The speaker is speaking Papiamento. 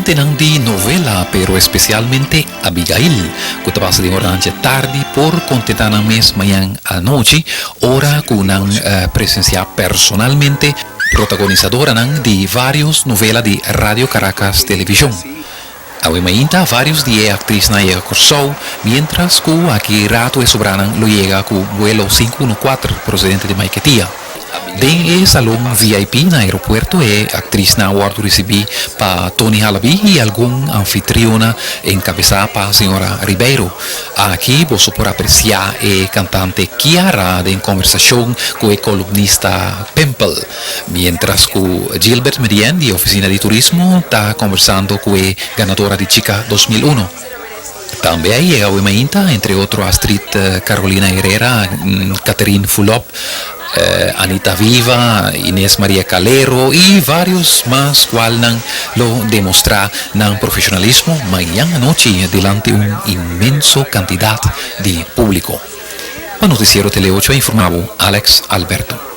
Amantenan di novela, pero espesialmente Abigail, ku ta pasa den oranan dje tardi por kontentá nan mes mañan anochi ora ku nan presensiá personalmente protagonisadoranan di vários novela di Radio Caracas Television. Awe mainta vários di e aktrisnan a yega Kòrsou, miéntras ku aki ratu e sobranan lo yega ku buelo sinku uno kuater prosedente di Maiquetía. Den e salon VIP na aeropuerto e aktrisnan a wòrdu risibí pa Tony Halaby i algun anfitriona enkabesá pa señora Ribeiro. Aki boso por apresiá e kantante Kiara den kòmbersashon ku e kolumnista Pimpel. Mientras cu Gilbert Merien di Oficina di Turismo ta conversando cu e ganadora di Chica 2001. Tambe a yega awe mainta, entre otro Astrid Carolina Herrera, Catherine Fulop, Anita Viva, Inés Maria Calero y varios mas cualnan lo demostra nan profesionalismo mañan anochi dilanti un inmenso cantidad di publico. Pa Noticiero Tele Ocho a informa bo Alex Alberto.